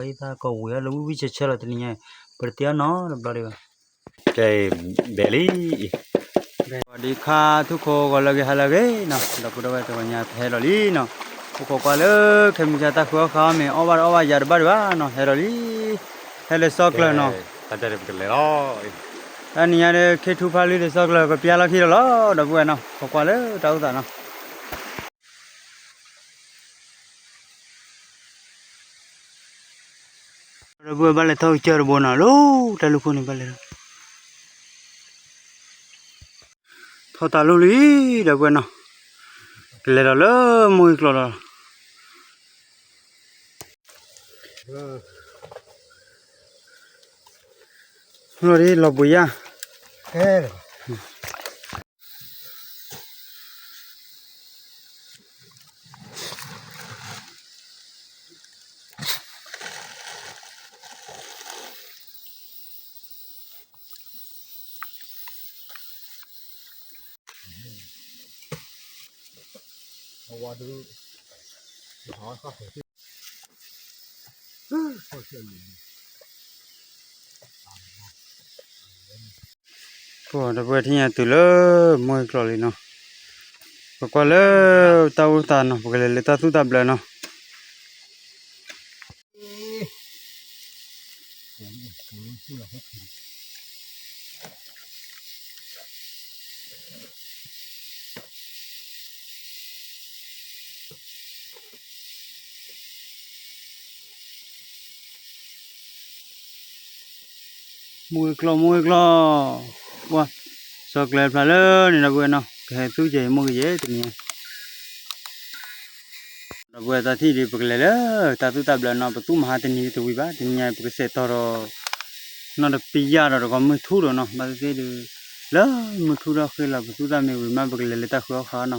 အံသးကီၢ်ဝံၤအလၢဝံၣ်ဝံၣ်ဆၢဆၢလီၤတနံၤညါ, ပတသ့အီၣ်နီတဘျီဒံးဘၣ်. ကဲ, ဘဲလံ, ဝံၤဒံးခါ ထူၣ်ခိၣ်ဂီၤလၢအဂ့ၤ ဟါလၢအဂ့ၤနီၤ, ဒီပုၢ်ဒီဝဲၢ်တဂီၤညါ ပဟဲလီၤလံနီၤ, အိၣ်ခိးကွၢ်လၢ ခဲမုၢ်ဆါတၢ်ဃုအီၣ်ဃုအီမ့ၢ် အီၣ်ဘၣ်တအီၣ်ဘၣ်ယၤတဘၣ်ဒံးဘၣ်နီၤ, ဟဲလီၤလံ, ဟဲလၢစီကျၢၤနီၤ, တနံၤညါဒီး ခ့ထူဖးလံဒီးစီကျၢၤ ကပျၢ်လီၢ်ခံလီၤလီၤ ဒီပုၢ်ဝဲၢ်နီၤ, ခိးကွၢ်လၢတၢ်အိၣ်သးနီၤ. ဒီပုၢ်ဝဲၢ်ဘၣ်လဲၤထီၣ်ကစၢၢ်တဘိနီၤ, လၢတၢ်လူၢ်ခိၣ်န့ၣ်ဘၣ်လဲၤထီၣ်, ထီၣ်တၢ်လူၢ်လံ, ဒီပုၢ်ဝဲၢ်နီၤ, ကလဲၤဒီးလၢမိၢ်ဂ့ၤကျိာ်လီၤ, လီၤဒ်လီၤဘှံးယၣ် ဒီပုၢ်ဝဲၢ်ထံၣ်ညါတုၤလၢမိၢ်ဂ့ၤကျိာ်လံနီၤ, ပကွၢ်လၢတၢ်အိၣ်သးနီၤ, ပကလဲၤလၢတၢ်သူၣ်တၢ်ဘျၢနီၤ. မိၢ်ဂ့ၤကျိာ် မိၢ်ဂ့ၤကျိာ်, ပှၤ စီၤကျၢၤဖျါလၢန့ၣ် ဒီပုၢ်ဝဲၢ်နီၤ, ကဟဲသူကဲၤမိၢ်ကယဲၢ်တနံၤညါ ဒီပုၢ်ဝဲၢ်တၢ်ထံၣ်ဒ် ပကလဲၤလၢတၢ်သူၣ်တၢ်ဘျၢနီၤ, ပသူၣ်မဟါတနံၤတဝံၤဘၣ်, တနံၤညါပကစဲးတီၤဒီး နီၢ်တပံယၣ်ဒီးတဂီၤမုၢ်ထူၣ်ဒီးနီၤ, ဘၣ်သ့ၣ်သ့ၣ်ဒီး လၢမုၢ်ထူၣ်ထီၣ်ဃ့လီၤ ပသူၣ်တၢ်မ့ၢ်ဝံၤမး ပကလဲၤလၢတၢ်ဃုအီၣ်ဃုအီနီၤ,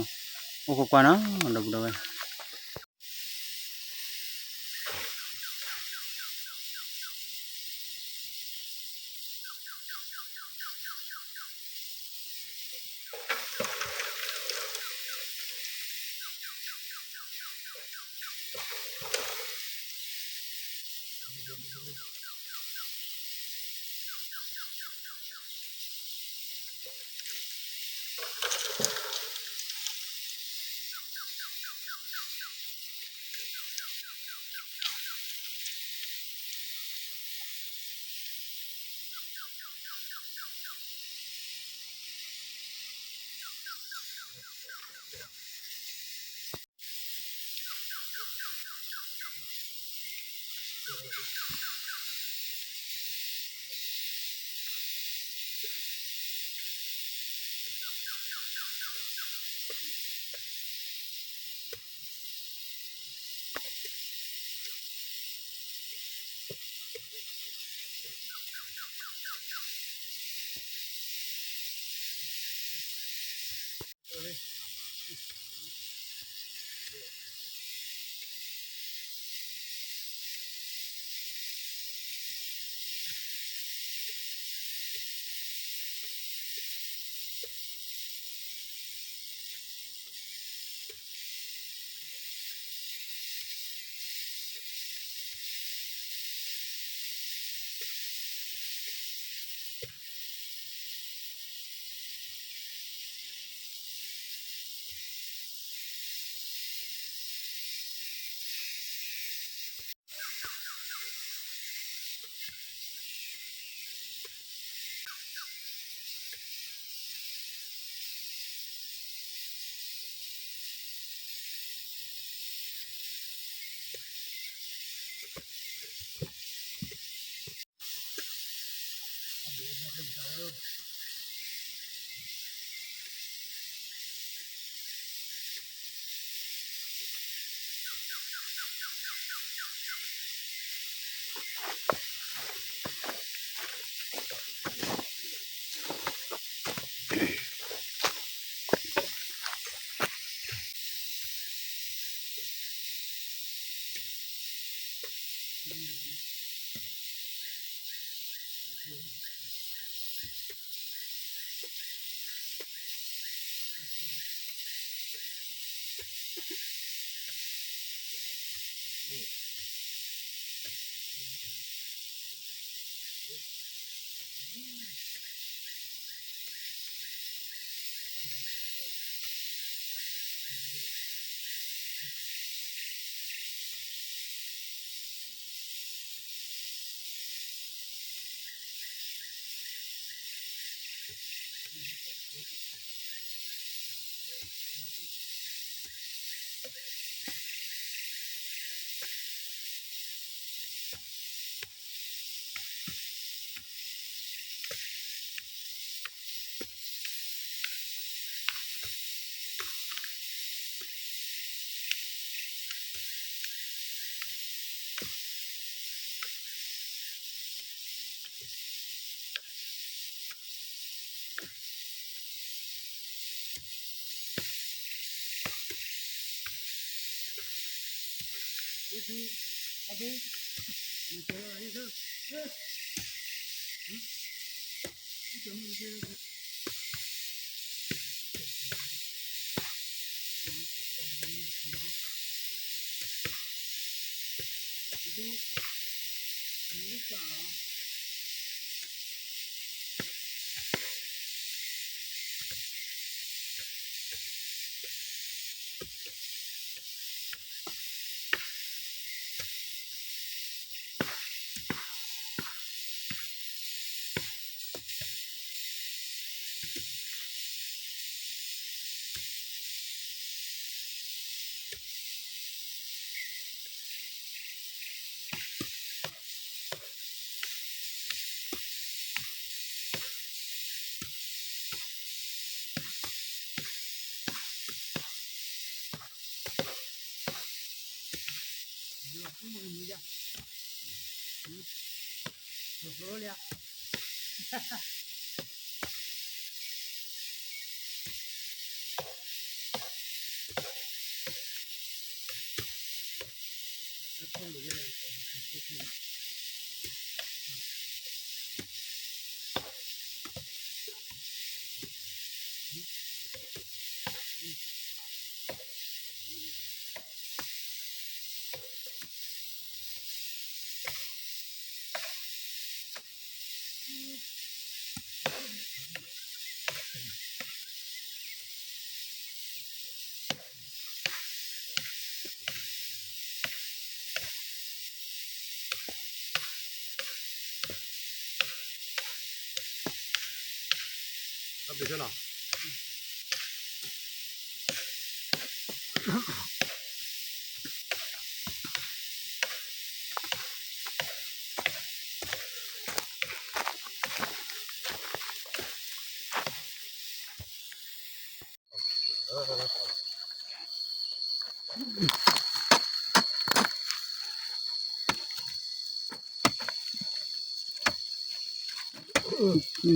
အိၣ်ခိးကွၢ်နီၤ ဒီပုၢ်ဒီဝဲၢ်. တီၢ်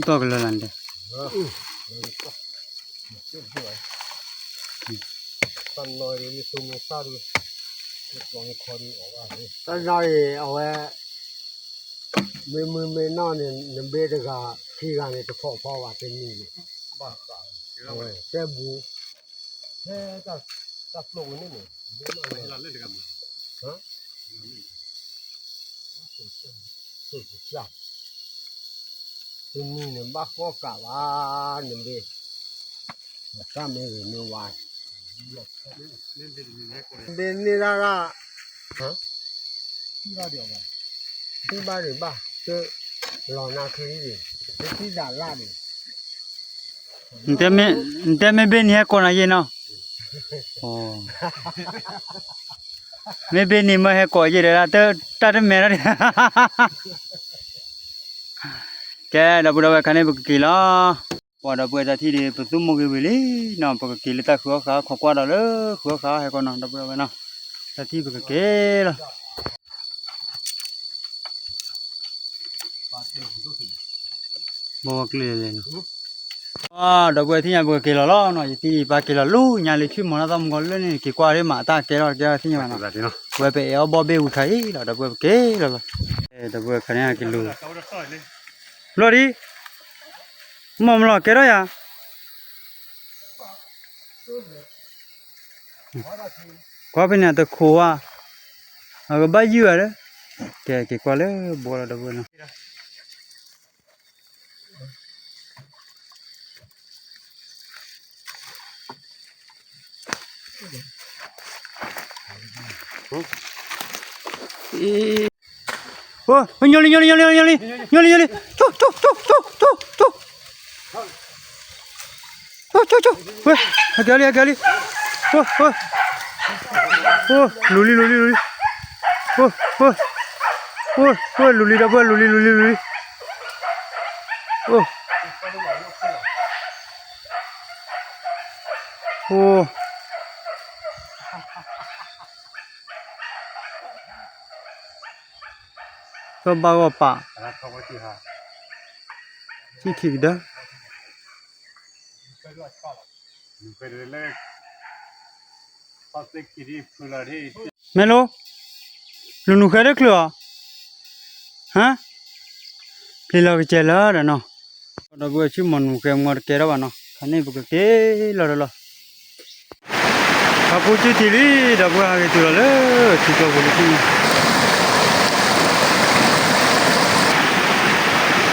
ကလၢလၢ်န့ၣ်, တၢ်နီၢ်အံၤအဝဲ မ့ၢ်မုၢ်မ့ၢ်နီၢ်န့ၣ် နဘ့ၣ်တဂၤခံဂၤန့ၣ် တဖီၣ်ဖီဘၣ်တနံၤန့ၣ်, တဲဘူး, ဖဲတၢ်ပျိၢ်ဝဲန့ၣ်န့ၣ် ဘ့ၣ်နီၢ်န့ၣ် တနံၤန့ၣ် ဘၣ်ဃီကးဘၣ် နဘ့ၣ်, တၢ်မ့ၢ်ဂ့ၤမ့ၢ်ဝါ ဘ့ၣ်န့ၢ်ဒၣ်ဒၣ်, ဘၣ်ဒံးဘၣ်, တလီၤနၤချံဒံး, တထံၣ်ဒၣ်လၢ်ဒံး, နတဲမ့ၢ်ဘ့ၣ်န့ၣ်ဟဲကိးနၤယဲၢ်နီၤ, မ့ၢ်ဘ့ၣ်န့ၣ်မ့ၢ်ဟဲကိးယဲၢ်ဒီး တၢ်တမဲာ်ထီၣ်ဒံး, ကဲ ဒီပုၢ်ဒီဝဲၢ်ခါန့ၣ် ပကက့ၤလီၤ, ပှၤဒီပုၢ်ဝဲၢ်တၢ်ထံၣ်ဒံး ပသူမုၢ်ဂ့ၤဝံၤလံနီၤ, ပကက့ၤလၢတၢ်ဃုအီၣ်ဃုအီ ခိးကွၢ်ဒီးလၢဃုအီၣ်ဃုအီဟဲကီးနီၤ ဒီပုၢ်ဒီဝဲၢ်နီၤ, တၢ်ထံၣ်ပကက့ၤလီၤ. ဘီကျ့လဲၣ်နီၤ, ဒီပုၢ်ဝဲၢ်ထံၣ်ညါ ပကက့ၤလီၤလီၤနီၤ, ယသံၣ်ယပၢ်က့ၤလီၤလီၤ, ညါလံ ထွံၣ်မီၤလၢသီမုၢ်ကီၤလၢန့ၣ် က့ၤကွၢ်ဒ်မး အတၢ်ကဲထီၣ်ကဲထီၣ်သ့ၣ်ညါဘၣ်နီၤ, ဝဲပအဲၣ်အီၣ်ဘီဘ့ၣ်ဝံၤခါအံၤလီၤ, ဒီပုၢ်ဝဲၢ်ပက့ၤလီၤလီၤ, ဒီပုၢ်ဝဲၢ်ခါန့ၣ်က့ၤလူၤ ဘျီဒံး, မ့ၢ်မလီၤကဲထီၣ်ယၤ, ကွၢ်ဖဲန့ၣ်တခိးဝါ, အကဘၣ်ယုၢ်ဧါဒီး, ကဲက့ၤကွၢ်လၢဘီလီၤ ဒီပုၢ်ဝဲၢ်နီၤ. ညိလံ ညိလံ ညိလံ ညိလံ ညိလံ ဆိ ဆိ ဆိ ဆိ ဆိ ဆိ ဆိ ဝဲ ဟဲက့ၤလံ ဟဲက့ၤလံ ဝဲ ဝဲ လူၤလံ လူၤလံ လူၤလံ ဝဲ ဝဲ ဝဲ လူၤလံ ဒီပုၢ်ဝဲၢ် လူၤလံ လူၤလံ လူၤလံ ဝဲ အိ သၢဘၣ်ဂီၢ်ပာ်, ဆံခံကဒၢ, မဲလိ, နူၤနူၤဃဲတချုးအီၤ, ဟါ, ပျံၤလီၤကစဲၤလၢာ်ဒီးနီၤ, ဒီပုၢ်ဝဲၢ်ဆံၣ်မီၤနူၤဃဲမီၤတကဲထီၣ်ဘၣ်နီၤ, ခါန့ၣ်ပကက့ၤလီၤဒီးလီၤ, ဟးဖိက့ၤထံၣ်လံ, ဒီပုၢ်ဝဲၢ်ဟးက့ၤတုၤလီၤလၢထံကျိပူၤလံ,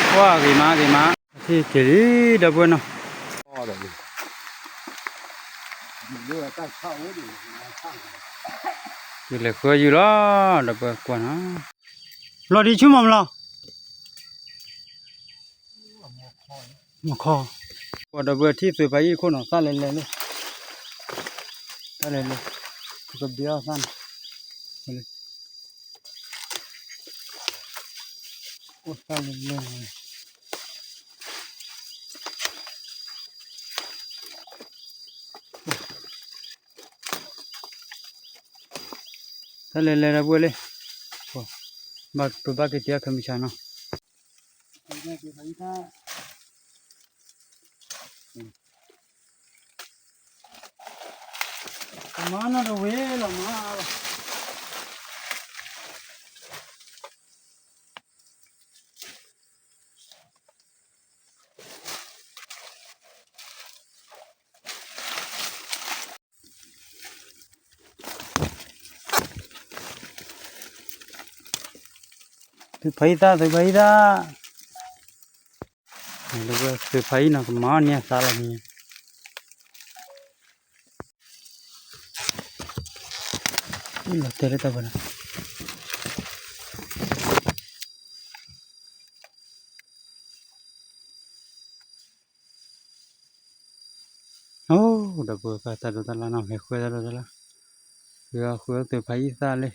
ပှၤဂ့ၤမးဂ့ၤမး, ထံၣ်က့ၤလံ, ဒီပုၢ်ဝဲၢ်နီၤ ယလဲၤဃုအီၣ်ယုၢ်လီၤ, ဒီပုၢ်ဝဲၢ်ကွၢ်နီၤ, လီၤဒံးဆူမီၤမလီၤ, မီၤခီ, ပှၤဒီပုၢ်ဝဲၢ်ထံၣ်သုးဖးယံၣ်ခိၣ်နီၤ, သၣ်လဲၤလဲၤလံ, သၣ်လဲၤလဲၤ, ပကဘ့အီၣ်သၣ်န့ၣ်, အိၣ်သၣ်လဲၤလဲၤ သၣ်လဲၤလဲၤဒီပုၢ်ဝဲၢ်, ပဘၣ်က့ၤတ့အီၣ်ခဲမုၢ်ဆါနီၤ, မၤနီၣ်တဝ့ၤလီၤမး သုးဖးယံၣ်သၣ် သုးဖးယံၣ်သၣ်, သုးဖးယံၣ်နီၤ ကမၤန့ၢ်အသးလီၤန့ၣ်, လီၤတဲာ်လၢတၢ်ပၢၢ်နီၤ အိၣ် ဒီပုၢ်ဝဲၢ် တၢ်ဒိးတၢ်လၢ်နီၤ လဲၤဃုတၢ်ဒိးတၢ်လၢ်, ဃုအီၣ်ဃုအီၣ်သုးဖးယံၣ်သၣ်လံ,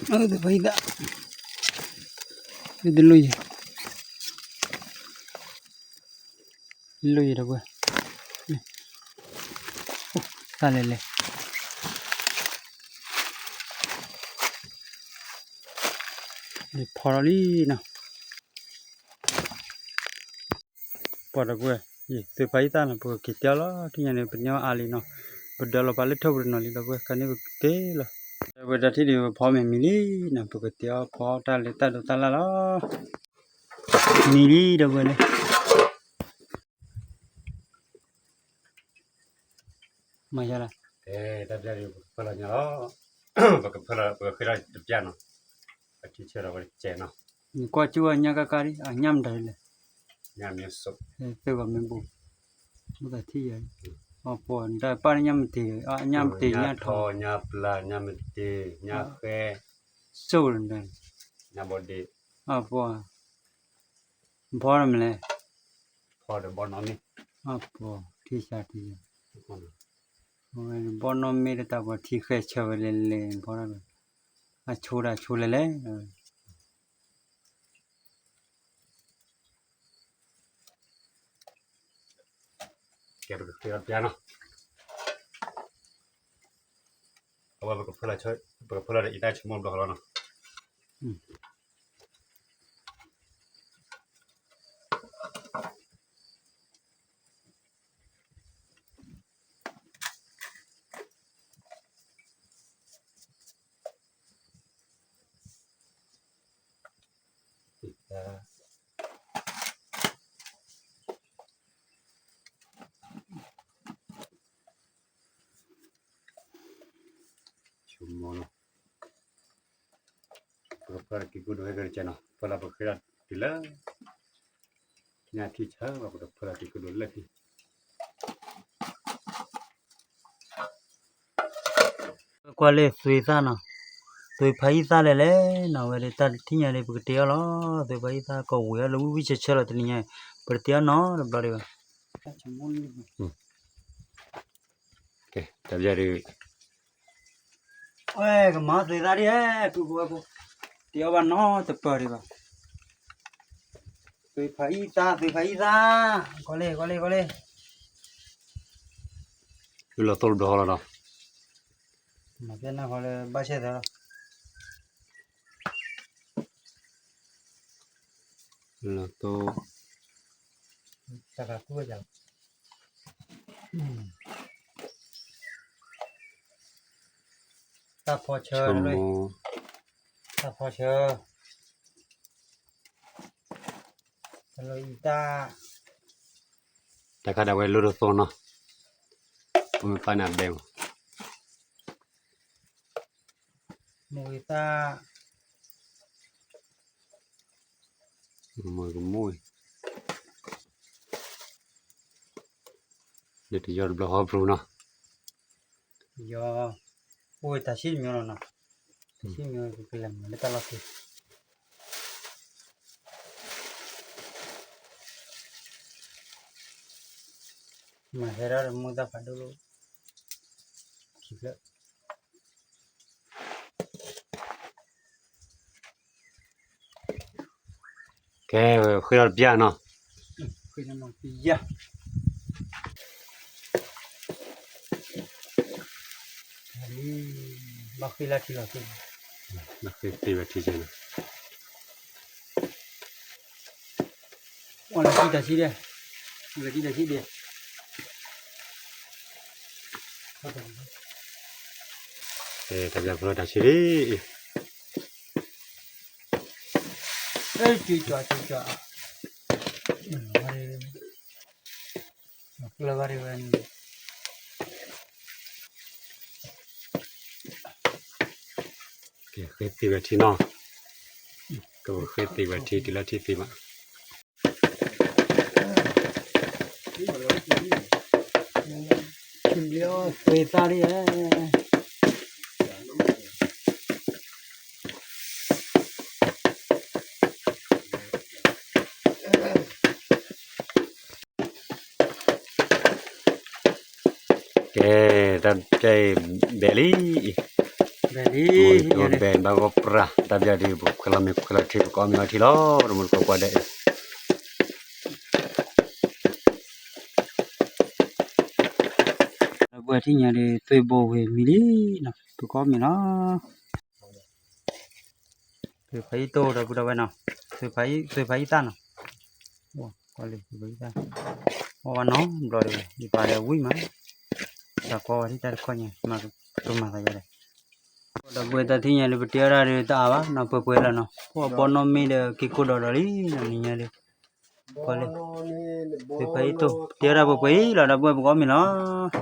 သုးဖးယံၣ်သၣ်, တလိၣ်ယံၤ, တလိၣ်ယံၤ ဒီပုၢ်ဝဲၢ်, သၣ်လဲၤလဲၤ, ဖီထီၣ်လံနီၤ ပှၤဒီပုၢ်ဝဲၢ်, ယသုးဖးယံၣ်သၣ်နီၤ ပကက့ၤတ့အီၣ်လီၤ ထံၣ်ညါန့ၣ် ပန့ၢ်အီၣ်အါလံနီၤ, ပဒၢလီၤပာ်လၢထီၣ်ပူၤတနီၤလံ ဒီပုၢ်ဝဲၢ် ခါန့ၣ်ပကက့ၤလီၤ, ဒီပုၢ်ဝဲၢ် တၢ်ထံၣ်ဒုးဖီမ့ၤမံၤလံနီၤ ပကတ့အီၣ်ဖီတၢ်လၢတၢ်ဒိးတၢ်လၢ်လီၤ, မံၤလံ ဒီပုၢ်ဝဲၢ်လံ မၤယၤလၢ တၢ်ပျၢ်ဒုး ပကဖၢလီၤညါလီၤ, ပကဖၢလီၤ ပကဃ့ထီၣ်တပျၢ်နီၤ, ပထံဆၢလီၤဝဲတကဲးနီၤ, နကွၢ်ကၠူၣ်အညၣ်ကါကါဒံး အညၣ်မတၤဒ်လဲၣ်, ညၣ်မ့ၢ်စိး, သ့ၣ်ဂီၤမ့ၢ်ဘူး, မ့ၢ်သးထံၣ်ယၤ, အပှၤတၢ်ပၢ်ညၣ်မတၤ, အညၣ်မတၤ ညၣ်ထီ ညၣ်ပျၢ် ညၣ်မတၤ ညၣ်ဃဲ, စိးလၢ ညၣ်ဘီဒ့, အပှၤ ဘီဒီးမလဲၣ်, ဘီဒီးဘီနီၢ်မ့ၢ်, အပှၤထံဆါထံ, ဘီနီၢ်မ့ၢ်တတၢ်ပှၤထံဃဲဆၢဝဲလဲၤလဲၤဘီဒီး, အဆိဒၣ်ဆိလဲၤလဲၤ, ကဲပကဃ့အီၣ်တပျၢ်နီၤ, အဝဲပကဖၢလီၤ, ပကဖၢလီၤဒီးအံၤတၢ်ဆိကမိၣ်ဘျီဃီလီၤနီၤ. ပကဖၢလီၤက့ၤကိၣ်ဒိၣ်ဟဲက့ၤတကဲနီၤ, ဖၢလီၤပဃ့ဒၣ်တုၤလၢ ညၣ်ထံၣ်ဆၢ ပကဖၢလီၤက့ၤကိၣ်ဒိၣ်လၢခံ ကွၢ်လၢသွ့သၣ်နီၤ, သွ့ဖးယံၣ်သၣ်လဲၣ်လဲၣ်နီၤ, ဝဲဒၣ်တၢ်တထံၣ်ညါဒ် ပကတ့အီၣ်လီၤ, သွ့ဖးယံၣ်သၣ်ကီၢ်ဝံၤအီၤလၢဝံၣ်ဝံၣ်ဆၢဆၢလီၤတနံၤညါ, ပတ့အီၣ်နီတဘျီဒံးဘၣ်. တၢ်ပျၢ်ဒုး ဝဲ ကမၤသွ့သၣ်ဒ်ဟဲ ပုၢ်ဖိဝဲၢ်ဖိ, တ့အီၣ်ဘၣ်နီတပၢၢ်ဒံးဘၣ်. သွ့ဖးယံၣ်သၣ် သွ့ဖးယံၣ်သၣ်, ကီလ့ၣ် ကီလ့ၣ် ကီလ့ၣ်, လီၤသိတဘျီဃီလီၤနီၤ, မၤသ့ၣ်နၢ်ဃီလၢဘၣ်ဆဲၣ်သၢလီၤ. လီၤသိ တၢ်ခါကူၣ်ဝဲဒၣ်လီၤ. တၢ်ဖီဆၢ, တၢ်ဖီဆၢ, တၢ်လီၢ်အံၤတၢ်, တၢ်ခါဒၣ်ဝဲလိၣ်တသိနီၤ, ပမ့ၢ်ဖးန့ၣ်အဘဲမး, မ့ၢ်ဝဲတၢ် မ့ၢ်ကမူၣ်, လၢတယီတဘျီဟီဘြူၤနီၤ, ယီ, အိၣ်တၢ်ဆံၣ်တမံၤလီၤနီၤ, တၢ်ဆံၣ်မံၤကလဲၤမၤလၢတၢ်လီၢ်ခံ မၤဟဲဒၣ်ဒီးမူၢ်တၢ်ဖးဒိၣ်လီၤ, ခံဖျၢၣ် ကဲ, ဃ့ထီၣ်တပျၢ်နီၤ, ဃ့ထီၣ်တပျၢ်, ဘၣ်ဃ့လၢထံလီၤ, ဘၣ်ဃ့သ့ဝဲထံဆဲးနီၤ, အိၣ်လၢထံတၢ်ဆံၣ်ဒဲး, အိၣ်လၢထံတၢ်ဆံၣ်ဒဲး တၢ်ဘျၢဖိလီၤတၢ်ဆံၣ်လံ, ကၠီကၠီ, ကျၢၤဘၣ်ဒံးဝဲန့ၣ်, ကဲ, ဃ့သ့ဝဲထံနီၤ, ကဃ့သ့ဝဲထံတုၤလၢထံသ့ဘၣ်, ထံဘျီအီၣ်သ့သၣ်ဒံးဧါ ကဲ, တၢ်ကဲအံၤဘဲလံ, ဘဲလံ, ဘဲဘၣ်ဂီၢ်ပြၢ်, တၢ်ဘျၢဒ်ပခွဲးလီၤမ့ၤခွဲးလီၤထံ ပကအီၣ်မ့ၤအီထံလီၤ, တမူတကိးကွၢ်ဒဲးအံၤ ဒီပုၢ်ဝဲၢ်ထံၣ်ညါဒီး သွ့ဘိဝံၤမံလံနီၤ, ပကအီၣ်မ့ၤလီၤ. သွ့ဖးယံၣ်တိၢ် ဒီပုၢ်ဒီဝဲၢ်နီၤ, သွ့ဖးယံၣ်သၣ်နီၤ, ကွၢ်လံ သွ့ဖးယံၣ်သၣ်, အီၣ်ဘၣ်နီတဘျီဒီး ယပာ်ဒီးဝံၣ်မး, တၢ်ကီဝဲဒၣ်တၢ်တခီညါ မၤကမၤသးယါဒီး ဒီပုၢ်ဝဲၢ်တၢ်ထံၣ်ညါဒီး ပတဲဝဲဒၣ်ဒီးတအါဘၣ်နီၤ, ပှဲၤပှဲၤလီၤနီၤ, ပှၤဘီနီၣ်မ့ၢ်ဒီးက့ၤကိးဒီးဒီးလံနီၤ, နံၤညါဒီး ကွၢ်လံ သွ့ဖးယံၣ်တိၢ် ပတဲဝဲဒၣ်ပှဲၤပှဲၤအံၤလီၤ ဒီပုၢ်ဝဲၢ် ပကအီၣ်မ့ၤလီၤ.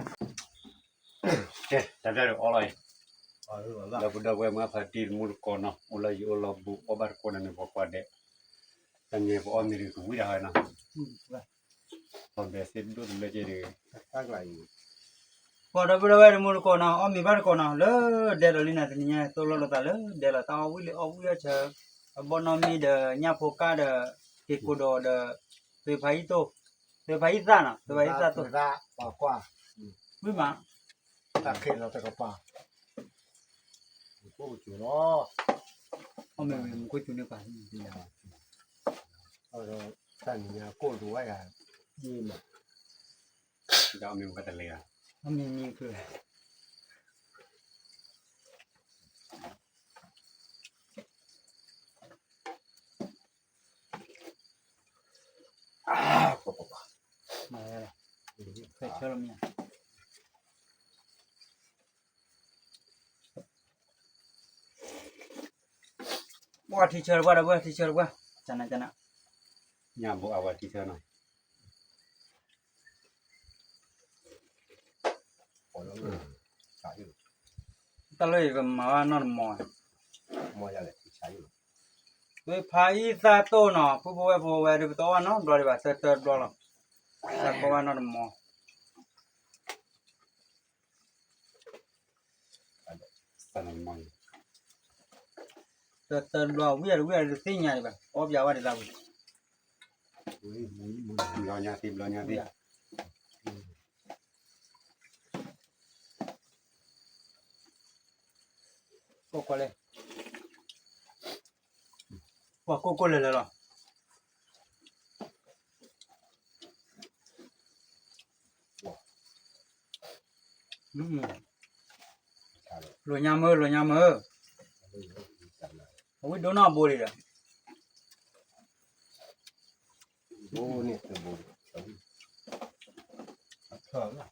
ကဲ တၢ်ဘျၢဒီးအီလီၤအံၤ, ဒီပုၢ်ဒီဝဲၢ်မုၢ်ဖးတံၤတမူတကိးနီၤ, အိၣ်လၢယအိၣ်လီၤဘူး အီၣ်ဘၣ်တကိးန့ၣ်န့ၣ် ပှၤကွၢ်ဒဲး, တၢ်ညါပအီၣ်မ့ၤဒီးကဝံၣ်ဒၣ်ဟီနီၤ, ပဘဲစ့ဒိၣ်တဘျၢက့ၤဒီး ပှၤဒီပုၢ်ဒီဝဲၢ်တမူတကိးနီၤ, အီၣ်မ့ၤဘၣ်တကိးနီၤ, လၢဒဲလီၤလံနီၤ, တနံၤညါသိၣ်လိလိာ်သးလၢဒဲလီၤ, တၢ်အီၣ်ဝံၣ်လံအီၣ်ဝံၣ်အီၣ်ဆၢ, အဘီနီၣ်မ့ၢ်ဒီးညၣ်ဖိကၢ်ဒီး က့ၤကိးဒီးဒီး သွ့ဖးယံၣ်တိၢ်, သွ့ဖးယံၣ်သၣ်နီၤ, သွ့ဖးယံၣ်သၣ်တိၢ်, ဝံၣ်မး, တၢ်ခဲလီၤတကပၤ မူခိၣ်စူၤလီၤ, အီၣ်မ့ၤဝံၤမူခိၣ်စူၤန့ၢ်ပှၤ, တၢ်နံၤညါကိၢ်ဒိးဝဲယၤ, ယမး, ဒီးအီၣ်မ့ၤဝဲတလဲၤဧါ, အီၣ်မ့ၤမံၤကၢၤ ပှၤထံဆၢတပှၢ် ဒီပုၢ်ဝဲၢ် ထံဆၢတပှၢ်, ကနၣ်ကနၣ်, ညၣ်ဘိအဝဲထံဆၢနီၤ, တၢ်လၢယကမၤဘၣ်နီၢ်တမီၤ, သွ့ဖးယံၣ်သၣ်တိၢ်နီၤ, ပုၢ်ဖိဝဲၢ်ဖိဝဲဒုး ပတအီၣ်ဘၣ်နီတဘျီဒံးဘၣ်, တၢတၢတဘျီလီၤ, တၢ်ကီဘၣ်နီၢ်တမီၤ တၢတၢတဘျီ ဝံၣ်အတဝံၣ်အတသ့ၣ်ညါဒံးဘၣ်, အီၣ်ပၠးဝဲဒ်သးဝံၤ, ဘျီညါသ့ ဘျီညါသ့, ကိၢ်ကွၢ်လဲၣ်, ပှၤကိၢ်ကိၢ်လၢလၢလီၤ. လိာ်ညါမၢ လိာ်ညါမၢ, အဝံၣ်ဒိၣ်နီၢ်ဘိဒံးဒီး, ဘိန့ၣ်တဘိ, အထၢၣ်ဘၣ်.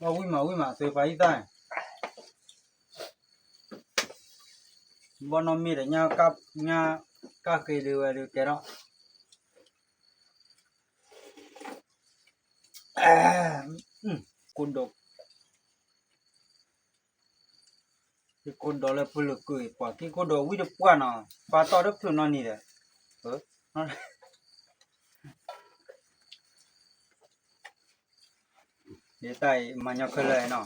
ဝံၣ်မး ဝံၣ်မး သုပှၤအံသၣ်, ဘီနီၢ်မ့ၢ်ဒီး ညၣ်ကၣ်ဃ့ဒုးဝဲဒုးကဲထီၣ်, ကိၣ်ဒီး ယကိၢ်ဒီးလၢဖုလၢကုၢ်အံၤ ပှၤကံၢ်ကိၢ်ဒီးဝံၣ်တပှၢ်နီၤ ပာ်တီၢ်တဖျၢၣ်နီတနံၤဒီး, ဒ်တၢ်အံၤမၤညီခဲလၢာ်နီၤ, ကံ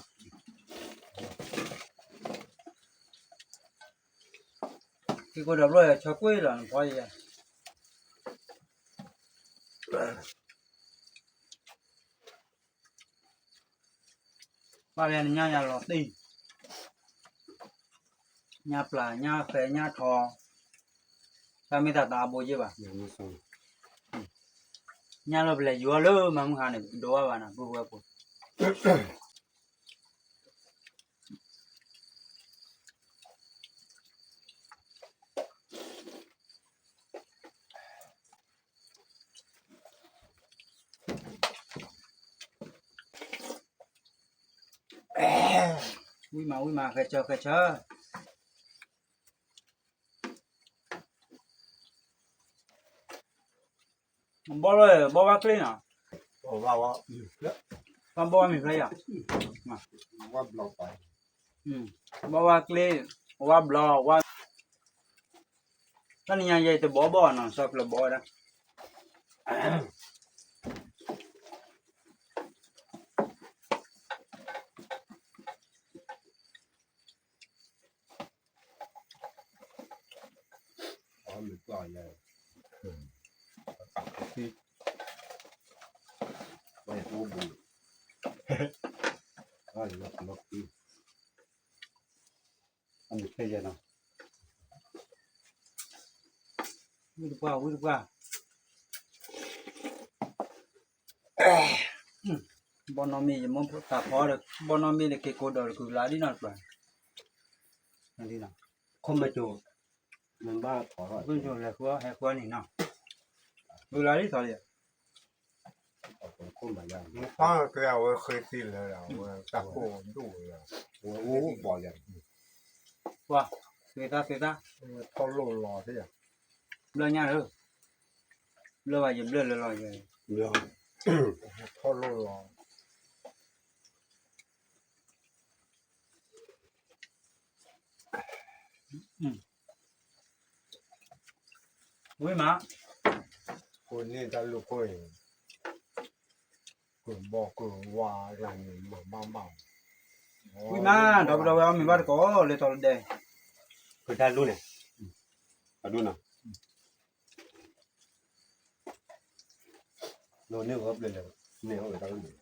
ၢ်ကိၢ်ဒီးဘျီယၤ ဆၢကွံာ်လီၤ နဖီယၤ ဘၣ်လၢနညၣ်ယၤလီၤတံၢ်, ညၣ်ပျၢ် ညၣ်ဃဲ ညၣ်ထီ, တၢ်မ့ၢ်တၢ်တအါဘိယ့ၢ်ဘၣ်, ညၣ်လၢပလဲၤယူၤအီၤလၢမၤမုၢ်ဟါန့ၣ် ဒိးဘၣ်ဘၣ်နၤ ပုၢ်ဝဲၢ်ဖိ ဝံၣ်မး ဝံၣ်မး ဃဲဆၢ ဃဲဆၢ, ဘီလၢ ဘီဝါကျ့နီၤ, ဘီဝါမ့ၤဖျဲယၤ, ဘီဝါကျ့, ဝါဘျီ, ဝါ, တၢ်နံၤညါယဲတဘီဘီနီၤ စီၤဖျၢၣ်ဘီဝဲဒၣ် ဝံၣ်တပှၢ် ဝံၣ်တပှၢ်, ဘီနီၢ်မ့ၢ်ယမိၢ်တၢ်ဖီဒီး ဘီနီၢ်မ့ၢ်ဒီးက့ၤကိးဒီးတကုၤလၢ်ဒ်နီၢ်တပှၢ်, ခိၣ်မဲာ်ကၠိ, မ့ၢ်ဘၣ်ဖီထီၣ် ခိၣ်မဲာ်ကၠိလဲၤဃုအီၣ်ဟဲဃုအီၣ်န့ၣ်နီၤ, ကုၤလၢ်ဒ်သိးလံ, ဖီက့ၤအဝဲဃ့သံလၢအဝဲတၢ်ကိၢ်ဒိၣ်လၢ, ပှၤ, သုသၣ်သုသၣ်, ထီၣ်လိၣ်လီၤ, ဘျၢညါဧၢ, ဘျၢဘၣ်ယဘျၢလၢလီၤ, ထီၣ်လိၣ်လီၤ. ဝံၣ်မး, ကိးန့ၢ်တၢ်လူၢ်ခိၣ်အံၤ, ကဘီကဝါလၢန့ၣ်မၤဘၣ်မး, ဝံၣ်မး ဒီပုၢ်ဒီဝဲၢ်အီၣ်မ့ၤဘၣ်တကိးလၢထီၣ်လၢဒဲ, ဖုတၢ်လူၢ်န့ၣ်, အဒိၣ်နီၤ လၢန့ၣ်ဝဲဘျဲၣ်လဲၣ်, န့ၣ်ဝဲတၢ်အိၣ်န့ၣ်,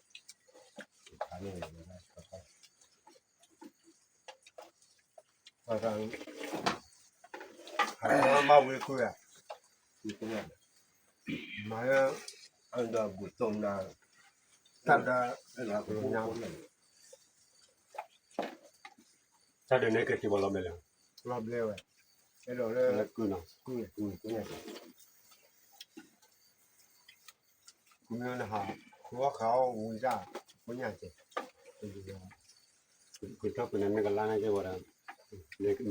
ခါန့ၣ်ဝဲ, မၤဝံၤကွံာ်ဧါ, မၤလၢ, အဒီးဘူၣ်တိၢ်နၤ, တၢ်ဒီး, တၢ်ဒုးန့ၣ်က့ၤက့ၤဘၣ်လီၤဘျဲၣ်လဲၣ်, လီၤဘျဲၣ်ဝဲ, အဲၣ်ဒိးလၢ, ကုၢ်နီၤ, ကုၢ်, ကုၢ်, ကုၢ်ညါက့ၤ မ့ၢ်နဟး, ဃုအီၣ်ဃုအီၣ်ဝံၤတၢ်, ဖိညၣ်ကဲ, ဃုထီၣ်ဖုန့ၣ် နကလါန့ၣ်ကဲဝဲဒၣ်,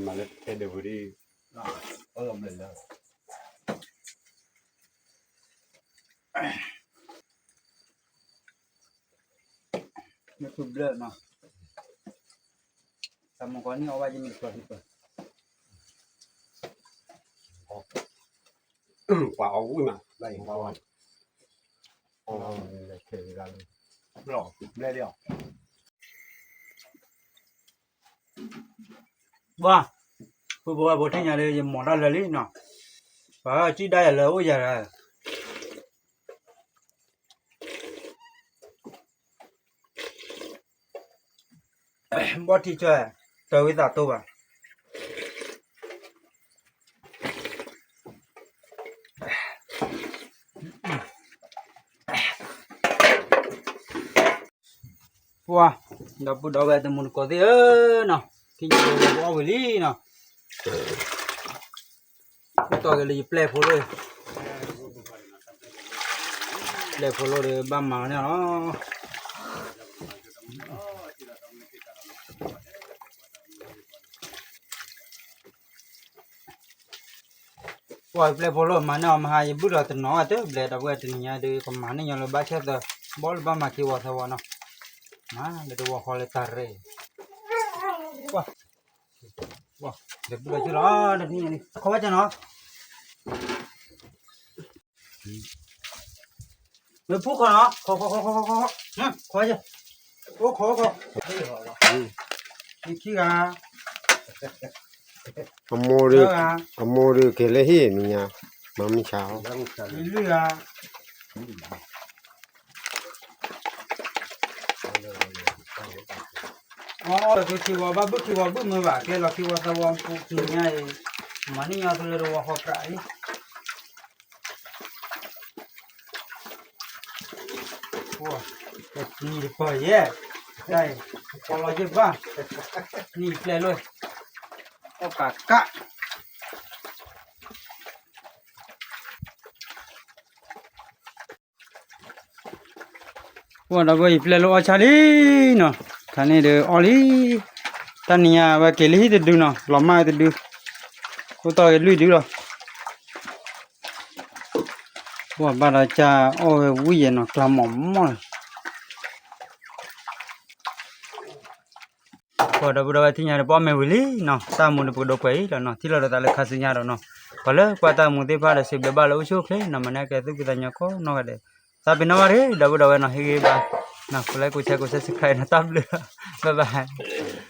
မၤလၢတဲဒၢးဝံၤဒ်, အီၣ်လီၤဘျဲၣ်လၢ မ့ၢ်ဖုဘျၢၣ်နီၤ, တၢ်မုၢ်ကီၤန့ၣ်အီၣ်ဘၣ်ယမ့ၢ်တပၢၢ်တပၢၢ်, ပှၤအီၣ်ဝံၣ်မး, ဘၣ်အီၣ်ဝံၣ်, ဘျဲၣ်လီၤ, ဘၣ်, ပုၢ်ဖိဝဲၢ်ဖိထံၣ်ညါဒီး ယမီၤတၢ်လၢာ်လံနီၤ, ပှၤစံၣ်ဒါယၤလၢအအိၣ်ယၤဒီး ဘီၣ်ထံဆၢ, တၢ်ဝံသးတိဘၣ်, ပှၤ, ဒီပုၢ်ဒီဝဲၢ်တမုၢ်တကိးသ့ၣ်ဧၢနီၤ, ထံၣ်ညါဒီးပအီၣ်ဝံၤလံနီၤ, တီၢ်က့ၤလၢယပျဲၢ်ဖိလိၣ်, ပျဲၢ်ဖိလိၣ်ဒီးဘၣ်မၤန့ၣ်လီၤ. ပှၤပျဲၢ်ဖိလၢမၤန့ၢ်အီၤမဟါ ယဘုၣ်ဒီးတနီၤအတဘျဲၣ် ဒီပုၢ်ဝဲၢ် တနံၤညါဒီး ကမၤန့ၢ်ညီလၢဘၣ်ဆၣ်သၢ ဘီလၢဘၣ်မၤက့ၤဝီသးဝီနီၤ, မၤလၢတဝီဃီလၢတၢ်ရဲၣ်, ပှၤ, ပှၤ, ဒီပုၢ်ဒီးကၠူလီၤ, တနံၤညါန့ၣ် ခီဝဲကနီၤ မ့ၢ်ဖူခီနီၤ, ခီခီခီခီခီခီ, ခီဝဲက, အိၣ်ခီခီ, ခံဂၤ, အမိၢ်ဒုး, အမိၢ်ဒုးက့ၤလၢဟံၣ်နံၤညါ, မၤမုၢ်ဆါ, လွံၢ်ဂၤ, အီၣ်တခံဝီဘၣ်ဘုၣ်ခံဝီဘုၣ်မုာ်ဘၣ် ကျဲလီၤခံဝီသၢဝီပူၤနံၤညါအံၤ, မၤန့ၢ်ညီသုလၢတဝီဃီပြးအံၤ နံၤတပၢၢ်ယဲ, တၢ်အံၤ, ကီလီၤယဲၢ်ဘၣ်, နံၤပျဲၢ်လၢ, အီၣ်ကးကး, ပှၤဒီပုၢ်ဝဲၢ် ယပျဲၢ်လၢအီၣ်ဆၣ်လံနီၤ, ခါန့ၣ်ဒီးအီၣ်လံ, တၢ်နံၤညါဝဲက့ၤလၢဟံၣ်တဒုနီၤ, လီၤမၢ်ဝဲတဒု, အိၣ်တီၢ်ဂ့ၤလွံၢ်ဒုလီၤ. ပှၤဘၣ်ဒီးကၢ်အီၣ်ဝဲဝံၣ်ယဲနီၤ, ကျါမီၢ်မီၢ်လီၤ. ပှၤဒီပုၢ်ဒီဝဲၢ် ထံၣ်ညါဒီး ပအီၣ်မ့ၤဝံၤလံနီၤ, တၢ်မူဒီးပကဒိးကွဲးအံၤလီၤနီၤ, ထံၣ်လိာ်ဒီးသးလၢခါဆူညါဒီးနီၤ, ပှၤလၢကွၢ်တၢ်မူသ့ၣ်တဖၣ်ဒီး စံးဘျုးဘၣ်လၢအိၣ်ဆူၣ်အိၣ်ချ့နီၤ, မၤန့ၢ်ကဲသုကသးညီကိးနီၢ်ဂၤဒဲး, သးပ့ၤနီၣ်ဘၣ်တဂ့ၤ ဒီပုၢ်ဒီဝဲၢ်နီၤ, ဟ့ၣ်ဂံၢ်ဘါ, ကိးlike ကိးshare ကိးsubscribeနီၤ, တၢ်ဘျုး, bye bye.